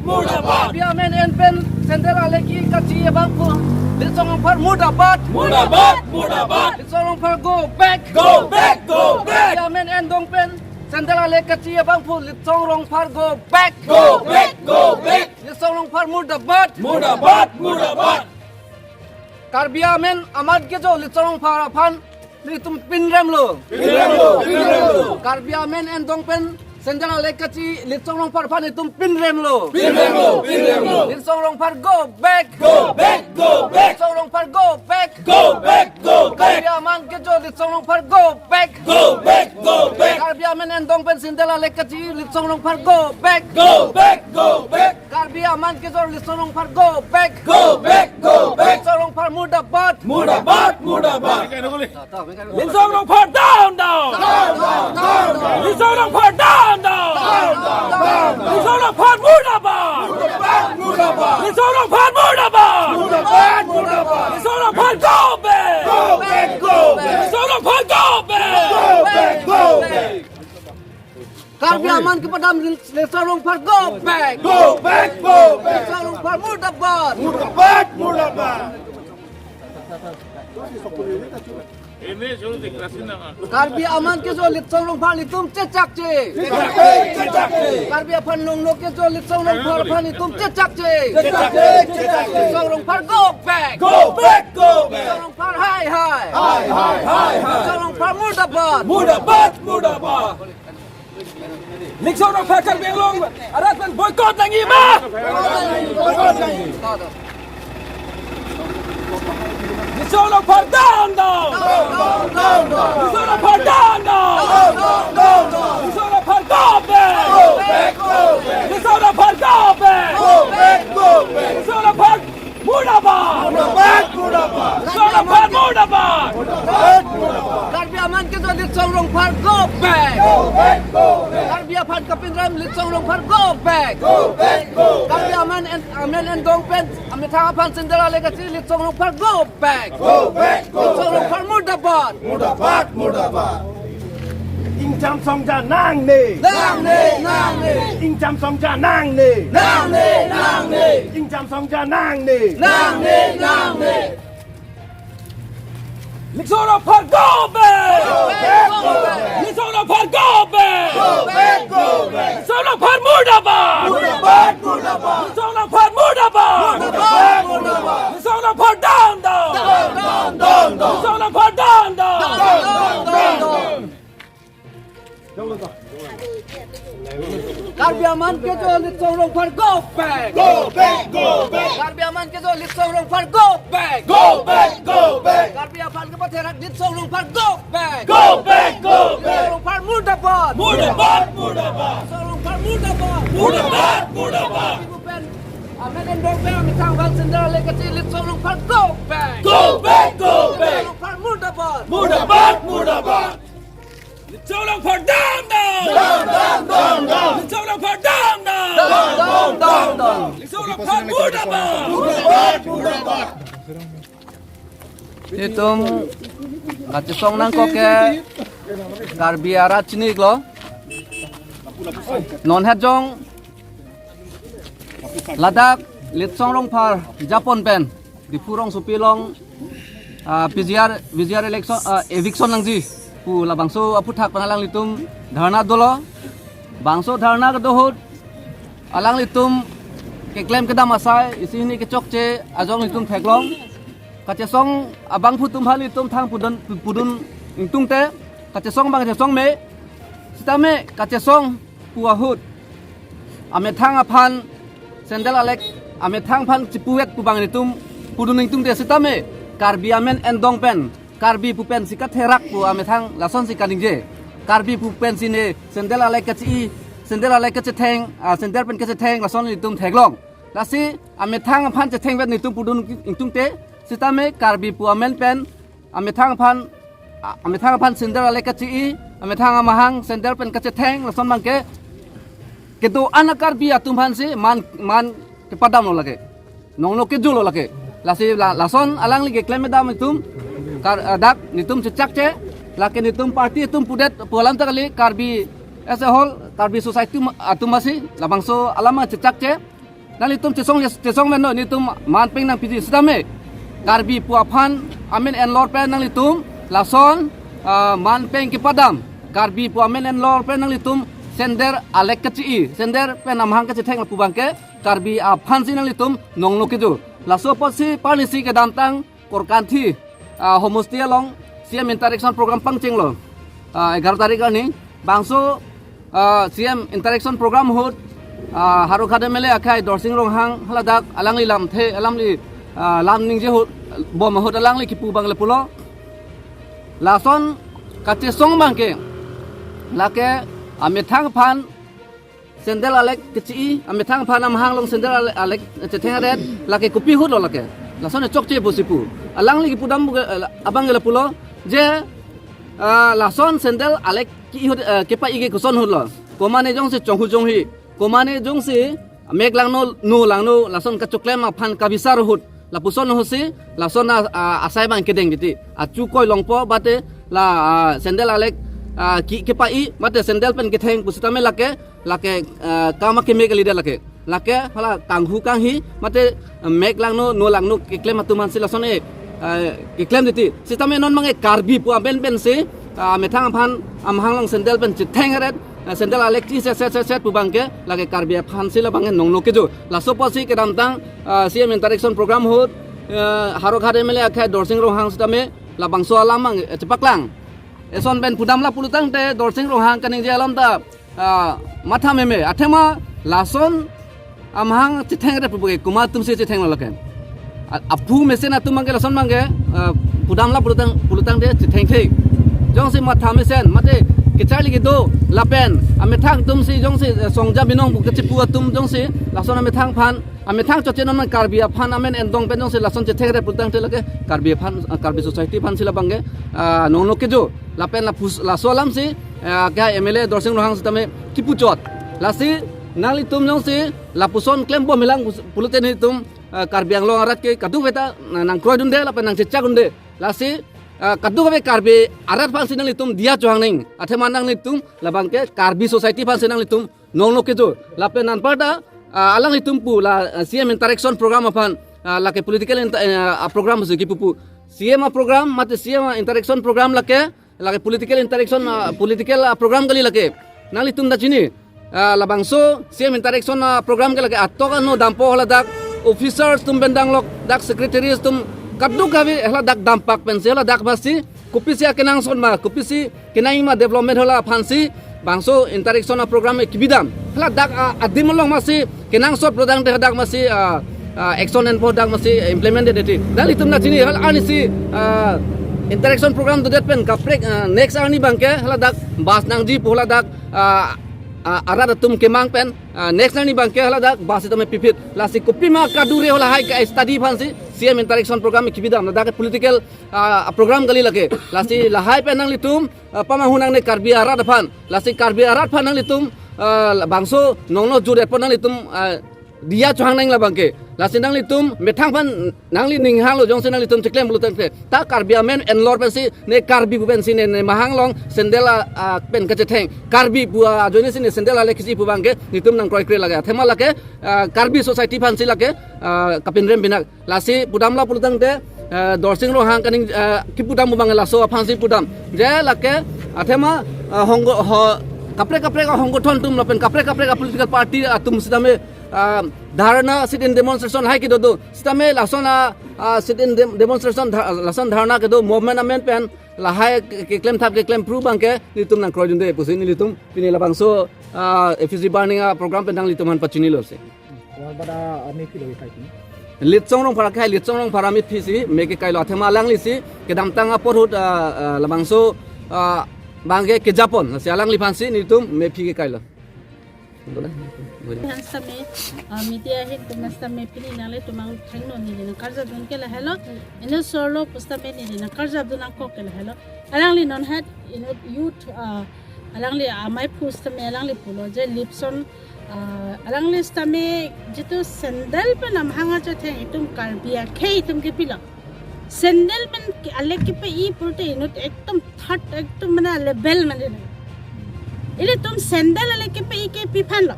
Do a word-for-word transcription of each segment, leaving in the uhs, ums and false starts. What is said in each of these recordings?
Murdabad! Karbi amen en pen sandal alek kachi abangphu Litsong Rongphar murdabad! Murdabad! Murdabad! Litsong Rongphar go back! Go back! Go back! Karbi amen en dong pen sandal alek kachi abangphu Litsong Rongphar go back! Go back! Go back! Litsong Rongphar murdabad! Murdabad! Murdabad! Karbi amen amat kejo Litsong Rongphar aphan nelitum pinremlo. Pinremlo, pinremlo. Karbi amen en dong pen sandal alek kachi Litsong Rongphar aphan nelitum pinremlo. Pinremlo, pinremlo. Litsong Rongphar go back. Go back, go back. Litsong Rongphar go back. Go back, go back. Karbi amen kejo Litsong Rongphar go back. Go back, go back. Karbi amen en dong pen sandal alek kachi Litsong Rongphar go back. Go back, go back. Karbi amen kejo Litsong Rongphar go back. Go back, go back. Litsong Rongphar murdabad. Murdabad, murdabad. Litsong Rongphar down, down. Down, down, down, down. Litsong Rongphar down, down. Down, down, down, down. Litsong Rongphar murdabad. Murdabad, murdabad. Litsong Rongphar murdabad. Murdabad, murdabad. Litsong Rongphar go back. Go back, go back. Litsong Rongphar go back. Go back, go back. Karbi amen kepadam Litsong Rongphar go back. Go back, go back. Litsong Rongphar murdabad. Murdabad, murdabad. Ini suruh dikasih nama. Karbi amen kejo Litsong Rongphar nelitum chechakche. Chechakche, chechakche. Karbi aphan longlo kejo Litsong Rongphar aphan nelitum chechakche. Chechakche, chechakche. Litsong Rongphar go back. Go back, go back. Litsong Rongphar hai hai. Hai hai, hai hai. Litsong Rongphar murdabad. Murdabad, murdabad. Litsong Rongphar Karbi Anglong arat pen boycott nangji ma? Litsong Rongphar down, down. Litsong Rongphar down, down. Litsong Rongphar go back. Litsong Rongphar go back. Litsong Rongphar murdabad! Murdabad! Murdabad! Litsong Rongphar murdabad! Murdabad! Murdabad! Karbi amen kejo Litsong Rongphar go back! Go back! Go back! Karbi aphan kapinrem Litsong Rongphar go back! Go back! Go back! Karbi amen en, amen en dong pen amethang aphan sandal alek kachi Litsong Rongphar go back! Go back! Go back! Litsong Rongphar murdabad! Murdabad! Murdabad! Ingjam songja nangne. Nangne, nangne. Ingjam songja nangne. Nangne, nangne. Ingjam songja nangne. Nangne, nangne. Litsong Rongphar go back. Go back, go back. Litsong Rongphar go back. Go back, go back. Litsong Rongphar murdabad. Murdabad, murdabad. Litsong Rongphar murdabad. Murdabad, murdabad. Litsong Rongphar down, down. Down, down, down, down. Litsong Rongphar down, down. Down, down, down, down. Karbi amen kejo Litsong Rongphar go back. Go back, go back. Karbi amen kejo Litsong Rongphar go back. Go back, go back. Karbi aphan kepatherak Litsong Rongphar go back. Go back, go back. Litsong Rongphar murdabad. Murdabad, murdabad. Litsong Rongphar murdabad. Murdabad, murdabad. Karbi pen amen en dong pen amethang aphan sandal alek kachi Litsong Rongphar go back. Go back, go back. Litsong Rongphar murdabad. Murdabad, murdabad. Litsong Rongphar down, down! Down, down, down, down! Litsong Rongphar down, down! Down, down, down, down! Litsong Rongphar murdabad! Murdabad, murdabad! Itum kachesong nangkok ke Karbi arat chini-iklo. Non het jong ladak Litsong Rongphar japon pen Diphu rongsopi along, ah, P G R, P G R election, ah, eviction nangji pu labangso aphuthak pen alanglitum dharna dolo. Bangso dharna kedo ahut alanglitum keklem kedam asai isi hini kechokche ajoine itum theklong. Kachesong abangphu atum aphan itum thang pudun, pudun ingtungte, kachesong abang kachesong me. Sitame kachesong pu ahut amethang aphan sandal alek, amethang aphan chipuvet pu abang itum pudun ingtungte, sitame Karbi amen en dong pen Karbi pu pensi katherak pu amethang lasonsi kaningje. Karbi pu pensi ne sandal alek kachi-i, sandal alek kachetheng, ah, sandal pen kachetheng lason itum theklong. Lasi amethang aphan chethengvet itum pudun ingtungte, sitame Karbi pu amen pen amethang aphan, a-, amethang aphan sandal alek kachi-i, amethang amahang sandal pen kachetheng lason abangke kedo-an a-Karbi atum aphansi man, man kepadamlo lake. Nongno kejutlo lake. Lasi la, lason alangli keklem kedam itum, kar, eh, dak itum chechakche, lake itum party itum pudet pu alam ta kali, Karbi as a whole, Karbi society atum, atum aphansi labangso alam chechakche. Nanglitum chesong, chesong men no, nelitum manpeng nangpiji sitame. Karbi pu aphan amen enlor pen nanglitum lason, ah, manpeng kepadam. Karbi pu amen enlor pen nanglitum sandal alek kechi-i, sandal pen amahang kechetheng lapu abangke Karbi aphansi nanglitum nonglo kejo. Laso apotsi parnisi kedamtang Korkanthi, ah, homosti along C M interaction program pangchenglo. Ah, egaroh tarik arni bangso, ah, C M interaction program ahut, ah, Howraghat M L A akhai Dorsing Ronghang haladak alangli lamthe, alangli, ah, lam ningje ahut, bom ahut alangli kipu abang lapulo. Lason kachesong abangke lake amethang aphan sandal alek kechi-i, amethang aphan amahang along sandal alek, alek chetheng aret, lake kopi ahutlo lake. Lason chokche pusi pu. Alangli kipudam abang lapulo je, ah, lason sandal alek ke-i ahut, eh, kepai ke koson ahutlo. Komane jongsi chonghu chonghi, komane jongsi mek langno, no langno, lason kachoklem aphan kabisar ahut, lapuson ahutsi lason a, a, asai abang kedeng titi. Achu koi longpo mate la, ah, sandal alek, ah, ke, kepai mate sandal pen ketheng pusitame lake, lake, ah, kam akeme kalidet lake. Lake hala kanghu kanghi mate, ah, mek langno, no langno keklem atum aphansi lason e, ah, keklem titi. Sitame non abangke Karbi pu amen pensi, ah, amethang aphan amahang along sandal pen chetheng aret, ah, sandal alek chi set set set set pu abangke lake Karbi aphansi labangke nonglo kejo. Laso apotsi kedamtang, ah, C M interaction program ahut, ah, Howraghat M L A akhai Dorsing Ronghang sitame labangso alam abang, eh, chepaklang. Eson pen pudam lapu pulotangte Dorsing Ronghang kaningje alam ta, ah, matha meme. Athema lason amahang chetheng aret pu abangke komat atumsi chethenglo lake. A, aphu mesen atum abangke lason abangke, ah, pudam lapu pulotang, pulotangte chethengthe. Jongsi matha mesen mate kecharli kedo lapen amethang atumsi jongsi, eh, songja binong pu kechipu atum jongsi lason amethang aphan, amethang chotche non Karbi aphan amen endong pen jongsi lason chetheng aret pulotangte lake Karbi aphan, ah, Karbi society aphansi labangke, ah, nonglo kejo. Lapen lapus, laso alamsi, ah, ke M L A Dorsing Ronghang sitame kipuchot. Lasi nanglitum jongsi lapuson klembom helang pus-, pulote nelitum, ah, Karbi Anglong arat ke kadokave ta, ah, nangkroidunde lapen nangchechakdunde. Lasi, ah, kadokave Karbi arat aphansi nanglitum diya chohang nang. Athema nanglitum labangke Karbi society aphansi nanglitum nonglo kejo. Lapen anparta, ah, alanglitum pu la, ah, C M interaction program aphan, ah, lake political inter-, eh, ah, program pusi kipu pu. C M a program mate C M a interaction program lake, lake political interaction, ah, political, ah, program kali lake. Nanglitum ta chini, ah, labangso C M interaction, ah, program ke lake atok ano dampo haladak officers atum pen danglok, dak secretaries atum kadokave haladak dampak pensi haladak masi kopisi akenangsot ma, kopisi kenangji ma development hala aphansi bangso interaction a program kebidam. Haladak a, adim along masi kenangsot pulotangte hadak masi, ah, ah, action enpo dak masi implement det titi. Nanglitum ta chini hal arnisi, ah, interaction program dodet pen kaprek, ah, next arni abangke haladak bus nangji pu haladak, ah, ah, arat atum kemang pen, ah, next arni abangke haladak bus sitame piphit. Lasi kopima kadure halahai ke study aphansi C M interaction program kebidam. Ladak political, ah, program kali lake. Lasi lahai pen nanglitum, ah, pamanghu nangne Karbi arat aphan. Lasi Karbi arat aphan nanglitum, ah, bangso nongno jur-etpo nanglitum, ah, diya chohang nang labangke. Lasi nanglitum methang aphan nangli ning hanglo jongsi nanglitum cheklem pulotangte. Ta Karbi amen enlor pensi ne Karbi pu pensi ne, ne mahang along sandal a, a, pen kachetheng. Karbi pu ajoinesi ne sandal alek kechi pu abangke nelitum nangkroikre lake. Athema lake, ah, Karbi society aphansi lake, ah, kapinrem pinak. Lasi pudam lapu pulotangte, eh, Dorsing Ronghang kaning, eh, kipudam pu abang laso aphansi pudam. Je lake athema, eh, honggo-, ho, kaprek kaprek ahonggothon atum lapen kaprek kaprek a political party atum sitame, eh, dharna sit-in demonstration hai kedo do. Sitame lason a, ah, sit-in dem-, demonstration dha-, lason dharna kedo movement amen pen lahai ke-, keklem thap keklem phru abangke nelitum nangkroidunde pusi nelitum pini labangso, ah, F C C burning a program pen nanglitum aphan pachinilo si. Wal bada, ah, mephi lo ikai kini. Litsong Rongphar akhai, Litsong Rongphar amephi si me kekailo, athema alanglisi kedamtang apor ahut, ah, ah, labangso, ah, abangke kejapon, si alangliphansi nelitum mephi kekailo. Betul, eh? Betul. Aphan sitame, ah, media ahin atum sitame pini nanglitum angthengno neli nangkarjapdun ke lahelo. Inut sorlo pusitame neli nangkarjapdun angkok ke lahelo. Alangli non hat inut youth, ah, alangli amei pusitame alangli pulo je lipson, ah, alangli sitame jitu sandal pen amahang achetheng itum Karbi akhei itum kepilo. Sandal pen ke-, alek kepai pulote inut ekdom third ekdom mane level mane. Ilitum sandal alek kepai ke pi aphanlo.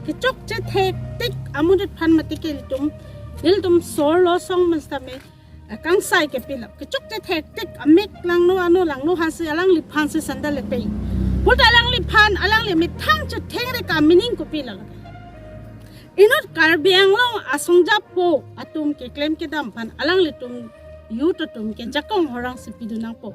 kechokche thektik amonit aphan mati ke ilitum, ilitum Sorlo asong pen sitame, eh, kangsai kepilo. Kechokche thektik amek langno ano langno hansi alangliphansi sandal le pei. Puta alangliphan, alangli methang chethengre ke meaning kopilo? Inut Karbi Anglong asongjapo atum keklem kedam aphan alanglitum youth atum ke jakong horang si pidun nangpo.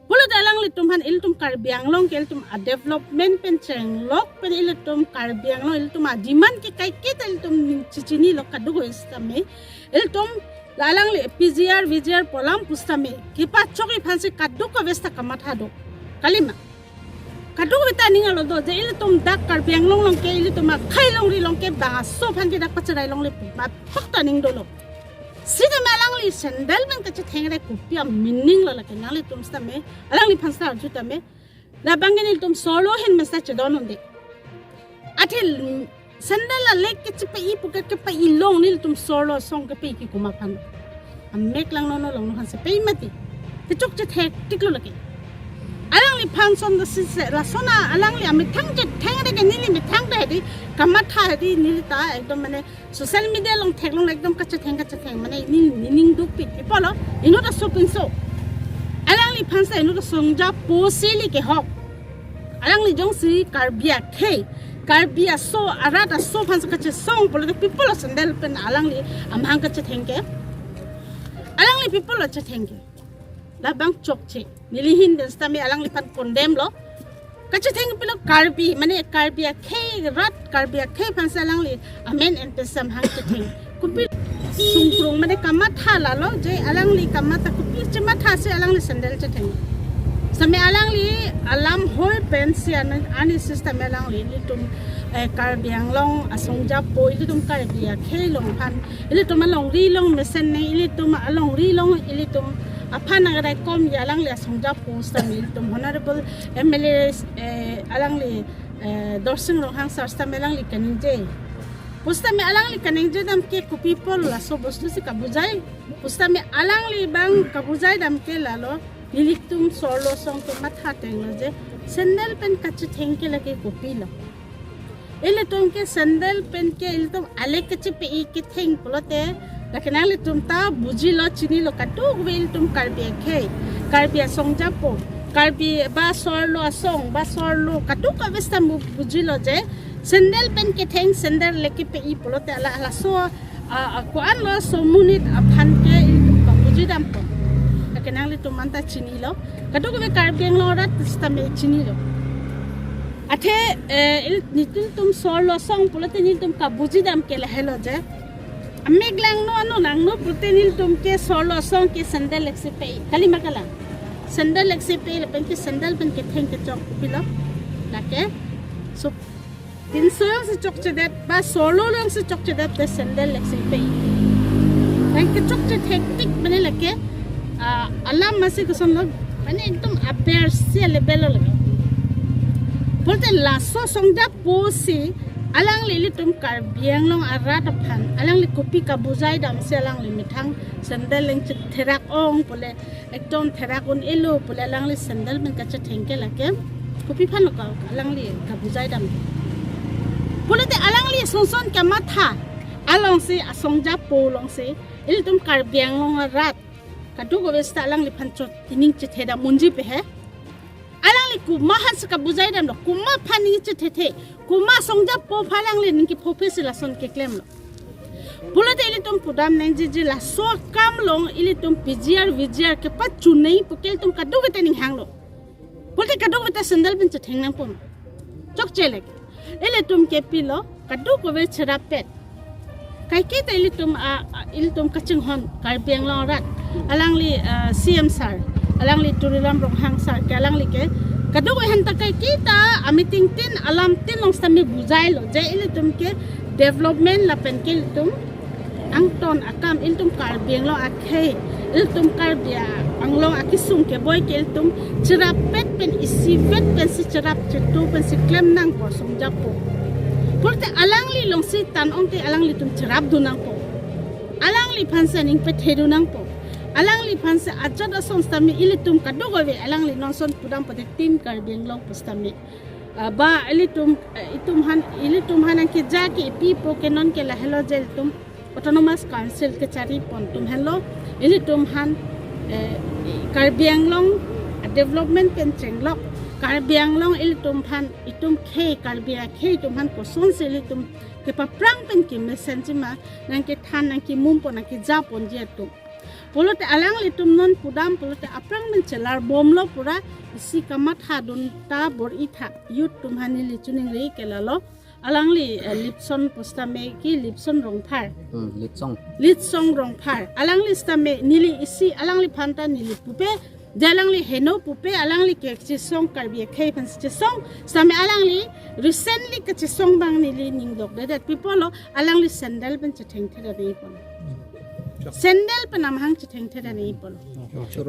Pulote alanglitum aphan ilitum Karbi Anglong ke ilitum a development pen chenglok pen ilitum Karbi Anglong ilitum a demand ke kaiketa ilitum chechinilo kadokave sitame. Ilitum la alangli P G R, V G R pu alam pusitame kepachok iphansi kadokave sita kamatha do. Kalima. Kadokave ta ning alo do, je ilitum dak Karbi Anglong along ke, ilitum akhei longri along ke bang aso aphan ke dak pacherai longle pu ma phak ta ning dolo. Sitame alangli sandal pen kachethengre kopi a meaning lo lake nanglitum sitame, alangliphan sita arju tame. Labang ke nelitum Sorlo ahin mesa chedon unde. Athe sandal alek kechepei pu ke kepei long nelitum Sorlo asong kepei ke komat aphan? Amek langno ano langno hansi pei mati. Kechokche thektik lo lake. Alangliphan son do si se, lason a alangli amethang chethengre ke neli methang ta hedi, kamatha hedi neli ta ekdom mane social media along theklong ekdom kachetheng kachetheng mane ni, ni ning dukpik ipolo, inut aso pinso. Alangliphan si inut asongjapo si ili kehok. Alangli jongsi Karbi akhei, Karbi aso, arat aso aphansi kachesong pulote pi apotlo sandal pen alangli amahang kachetheng ke? Alangli pi apotlo chetheng ke? Labang chokche. Neli ahin pen sitame alangliphan condemn lo. Kachetheng pilo Karbi, mane Karbi akhei rat, Karbi akhei aphansi alangli amen en pen si amahang chetheng. Kopi sungkrung mane kamatha lalo je alangli kamatha kopi chematha si alangli sandal chetheng. Sitame alangli alam hoi pensi an, ani system alangli ilitum, eh, Karbi Anglong asongjapo ilitum Karbi akhei along aphan ilitum alongri along mesen ne ilitum alongri along ilitum aphan nang raikom ya alangli asongjapo sitame ilitum Honorable M L A, eh, alangli, eh, Dorsing Ronghang sir sitame alangli kaningje. Pusitame alangli kaningje dam ke kopi apotlo laso bostu si kabujai. Pusitame alangli bang kabujai dam ke lalo nelitum Sorlo asong kematha ateng lo je sandal pen kachetheng ke lake kopilo. Ilitum ke sandal pen ke ilitum alek kechepei ketheng pulote lake nanglitum ta bujilo chinilo kadokave ilitum Karbi akhei, Karbi asongjapo, Karbi ba Sorlo asong, ba Sorlo kadokave sita mu bujilo je sandal pen ketheng sandal lek kepei pulote ala, laso a, a, ko-an lo aso amonit aphan ke ilitum kabuji dampo. Lake nanglitum anta chinilo. Kadokave Karbi Anglong arat sitame chinilo. Athe, eh, il, nelitum Sorlo asong pulote nelitum kabuji dam ke lahelo je. Amek langno ano langno pulote nelitum ke Sorlo asong ke sandal lek si pei. Kalima kalang. Sandal lek si pei lapen ke sandal pen ketheng kechok kopilo? Lake. So, pinso along si chokchedet, ba Sorlo along si chokchedet te sandal lek si pei. Lapen kechokche thektik mane lake, ah, alam masi kosonlo, mane ekdom aber si level lo lake. Pulote laso asongjapo si alangli ilitum Karbi Anglong arat aphan alangli kopi kabujai dam si alangli methang sandal leng chetherak ong pule ekdom therak un-elo pule alangli sandal pen kachetheng ke lake kopi aphanlo ka alangli kabujai dam? Pulote alangli sonson kamatha along si asongjapo along si ilitum Karbi Anglong arat kadokave sita alangliphan chot ining chethe dam unji pe he. Alangli komat aphan si kabujai damlo, komat aphan ning chethethe, komat asongjapo aphan alangli ning kepho pe si lason keklemlo. Pulote ilitum pudam nangji je laso akam along ilitum P G R, V G R kepachunei pu ke ilitum kadokave ta ning hanglo. Pulote kadokave ta sandal pen chetheng nangpo. Chokche lek. Ilitum kepilo, kadokave cherapet. Kaiketa ilitum a, a, ilitum kachinghon Karbi Anglong arat. Alangli, ah, C M sir, alangli Tuliram Ronghang sir ke alangli ke kadokave aphanta kaiketa a meeting tin alam tin along sitame bujailo je ilitum ke development lapen ke ilitum angton akam ilitum Karbi Anglong akhei, ilitum Karbi Anglong akesung keboi ke ilitum cherapet pen isivet pensi cherap chetu pensi klem nangpo asongjapo. Pulote alangli along si tan ong te alanglitum cherapdun nangpo. Alangliphan si aning pethedun nangpo. Alangliphan si ajat ason sitame ilitum kadokave alangli non ason pudam pute Team Karbi Anglong pu sitame Ah, ba ilitum, eh, itum han, ilitum han nangkeja ke ipi po ke non ke lahelo je ilitum Autonomous Council kechari pon atum henlo, ilitum han, eh, Karbi Anglong development pen chenglok, Karbi Anglong ilitum han, itum khei, Karbi akhei atum han kosonsi ilitum kepaphrang pen kemesenji ma, nangkethan, nangkemum pon, nangkeja ponji atum. Pulote alanglitum non pudam pulote aphrang pen chelar bomlo pura, isi kamathadun ta bor-i tha, youth atum han neli choningri ke lalo. Alangli, eh, Lipson pu sitame ke Lipson Rongphar. Hmm, Litsong. Litsong Rongphar. Alangli sitame neli isi, alangliphan ta neli pupe, je alangli heno pupe, alangli kechesong Karbi akhei aphan chesong, sitame alangli recently kechesong abang neli ningdok dedet, pi apotlo, alangli sandal pen chethengthedet nangji pon. Sandal pen amahang chethengthedet nangji pon.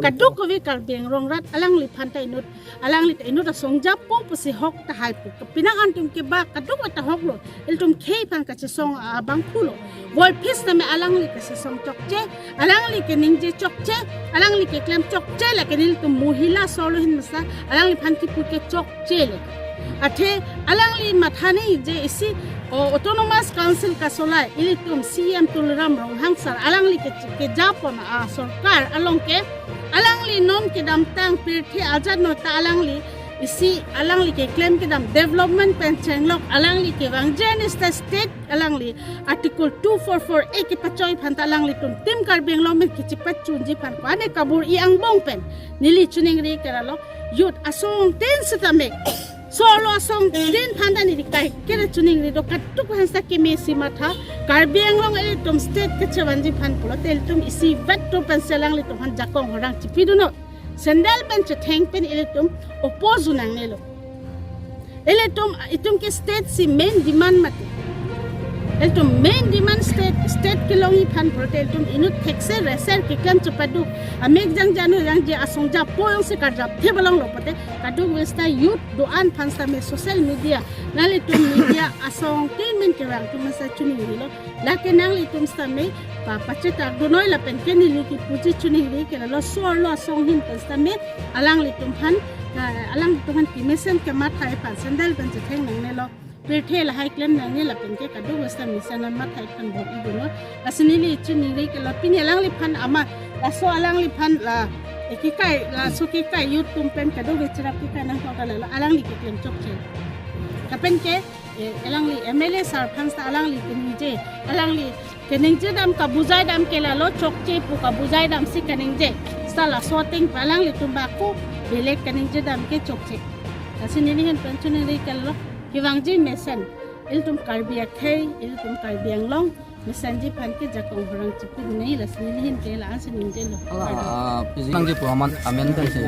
Kadokave Karbi Anglong rat alangliphan ta inut, alangli ta inut asong japo pusi hok tahai pu. Kapinang antum ke ba kadokave ta hoklo. Ilitum khei aphan kachesong abangphulo. Voiphit sitame alangli kachesong chokche, alangli keningje chokche, alangli keklem chokche, lake nelitum mohila solo ahin masa alangliphan kipu ke chokche le. Athe alangli mathani je isi, o, Autonomous Council kasolai, ilitum C E M Tuliram Ronghang sir, alangli ke, keja pon asorkar along ke, alangli non kedamtang pirthe ajat no ta alangli isi alangli keklem kedam development pen chenglok, alangli kevangji an sta state alangli Article two four four A kepachoi aphan ta alanglitum Team Karbi Anglong pen kechepachunji aphan ko ane kabor-i angbong pen neli choningri ke lalo, youth asong tin sitame, solo asong tin aphan ta neli kaiketa choningri do, kadokave aphan sita kemesi matha, Karbi Anglong ilitum state kechevanji aphan pulote ilitum isivet atum pensi alanglitum aphan jakong horang chipidunnon. Sandal pen chetheng pen ilitum oppose nangnelo. Ilitum, itum ke state si main demand mati. Ilitum main demand state, state kelongji aphan pulote ilitum inut thekser reser keklem chepaduk, amek jangja, no jangje, asong japo jongsi karjapthe balonglo pulote, kadokave sita youth do-an aphan sitame social media, nanglitum media asong tin pen kevang atum masa choningrilo. Lake nanglitum sitame pa, pachethak dunnoi lapen ke neli kipuji choningri ke lalo, solo asong ahin pen sitame alanglitum aphan, ah, alanglitum aphan kemesen kemathai aphan sandal pen chetheng nangnelo. Pirthe lahai klem nangne lapen ke kadokave sita mesen an mathai aphan bor-i dunnon. Lasi neli choningri ke lalo, pini alangliphan ama, laso alangliphan la, eh, kekai, laso kekai youth atum pen kadokave cherap kekai nangkok ta lalo, alangli keklem chokche. Lapen ke, eh, alangli M L A sir aphan sita alangli keningje, alangli keningje dam, kabujai dam ke lalo, chokche pu kabujai damsi keningje. Sita laso ateng pen alanglitum bako belek keningje dam ke chokche. Lasi neli ahin pen choningri ke lalo, kevangji mesen, ilitum Karbi akhei, ilitum Karbi Anglong mesenji aphan ke jakong horang chipidun nangji, lasi neli ahin ke la-ansi ningjelo. Hala, ah, piji nangji pu amen, amen pensi,